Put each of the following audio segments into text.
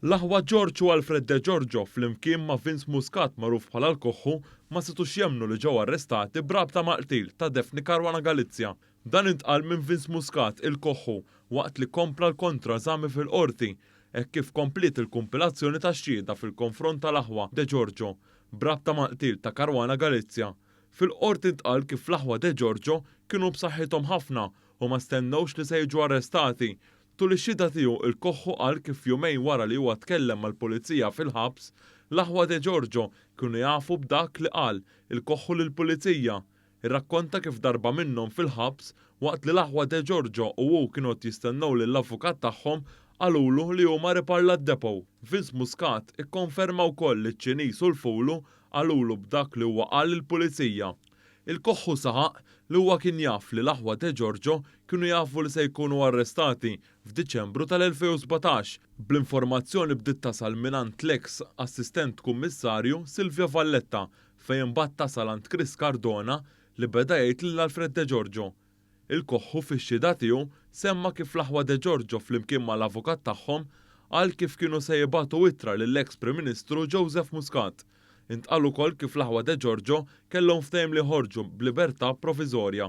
L-aħwa George u Alfred De Giorgio flimkien ma' Vince Muscat magħruf bħala l-Koħħu ma setgħux jemmnu li ġew arrestati b'rabta mal-qtil ta' Daphne Caruana Galizia. Dan intqal minn Vince Muscat, il-Koħħu, waqt li kompla l-kontroeżami fil-Qorti hekk kif kompliet il-kumpilazzjoni tax-xhieda fil-konfront tal-aħwa De Giorgio b'rabta mal-qtil ta' Caruana Galizia. Fil-Qorti ntqal kif l-aħwa De Giorgio kienu b'saħħithom ħafna u ma stennewx li se jiġu arrestati. Tul ix-xhieda tiegħu il-Koħħu qal kif jumejn wara li huwa tkellem mal-Pulizija fil-ħabs, l-aħwa De Giorgio kienu jafu b'dak li qal il-Koħħu lill-Pulizija. Irrakkonta kif darba minnhom fil-ħabs, waqt li l-aħwa De Giorgio u hu kienu qed jistennew lill-avukat tagħhom, qalulu li hu mar iparla d-depot. Vince Muscat ikkonferma wkoll li ċ-Ċiniż u l-Fulu qalulu b'dak li huwa qal lill-Pulizija. Il-Koħħu saħaq li huwa kien jaf li l-aħwa De Giorgio kienu jafu li se jkunu arrestati f'Diċembru tal-2017, bl-informazzjoni bdiet tasal mingħand l-eks Assistent Kummissarju Silvio Valletta fejn imbagħad tasal għand Chris Cardona li beda jgħid lil Alfred De Giorgio. Il-Koħħu fix-xhieda tiegħu semma kif l-aħwa De Giorgio flimkien mal-avukat tagħhom qal kif kienu se jibagħtu ittra lill-eks Prim Ministru Joseph Muscat. Intqal ukoll kif l-aħwa De Giorgio kellhom ftehim li joħorġu b'libertà proviżorja.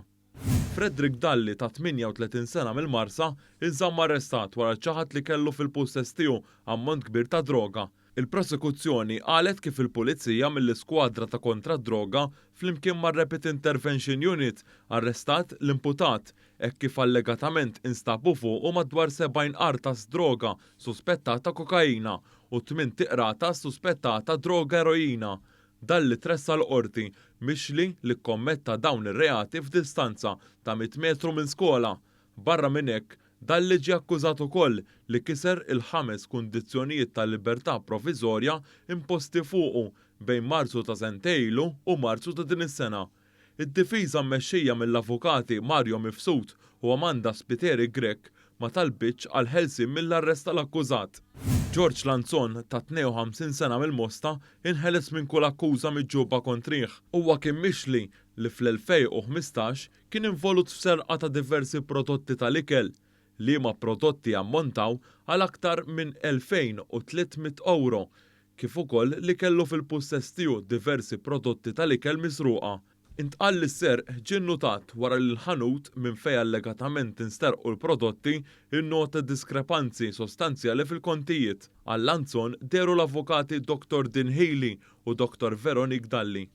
Frederick Dalli ta' 38 sena mill-Marsa inżamm arrestat wara ċaħad li kellu fil-pussess tiegħu ammont kbir ta' droga. Il-Prosekuzzjoni qalet kif il-Pulizija mill-Iskwadra ta' Kontra d-Droga flimkien mar-Rapid Intervention Unit arrestat l-imputat hekk kif allegatament instabu fuqu madwar 70 qartas droga suspettata kokaina u tmint iqrata suspettata droga eroina. Dalli tressaq l-Qorti mixli li kkommetta dawn ir-reati f'distanza ta' mitt metru minn skola. Barra minn hekk, Dalli ġie akkużat ukoll li kiser il-ħames kundizzjonijiet ta' libertà proviżorja imposti fuqu bejn Marzu ta' sentejn ilu u Marzu ta' din is-sena. Id-difiża mmexxija mill-avukati Mario Mifsud u Amanda Spiteri Grech ma talbitx għall-ħelsien mill-arrest tal-akkużat. George Lanzon ta' 52 sena mill-Mosta inħeles minn kull akkuża miġjuba kontrih. Huwa kien mixli li fl-2015 kien involut f'serqa ta' diversi prodotti tal-ikel, liema prodotti ammontaw għal aktar minn 2,300 ewro, kif ukoll li kellu fil-pussess tiegħu diversi prodotti tal-ikel misruqa. Intqal li s-serq ġie nnutat wara li l-ħanut minn fejn allegatament insterqu l-prodotti nnota diskrepanzi sostanzjali fil-kontijiet. Għal Lanzon dehru l-avukati Dottor Dean Hili u Dottor Veronique Dalli.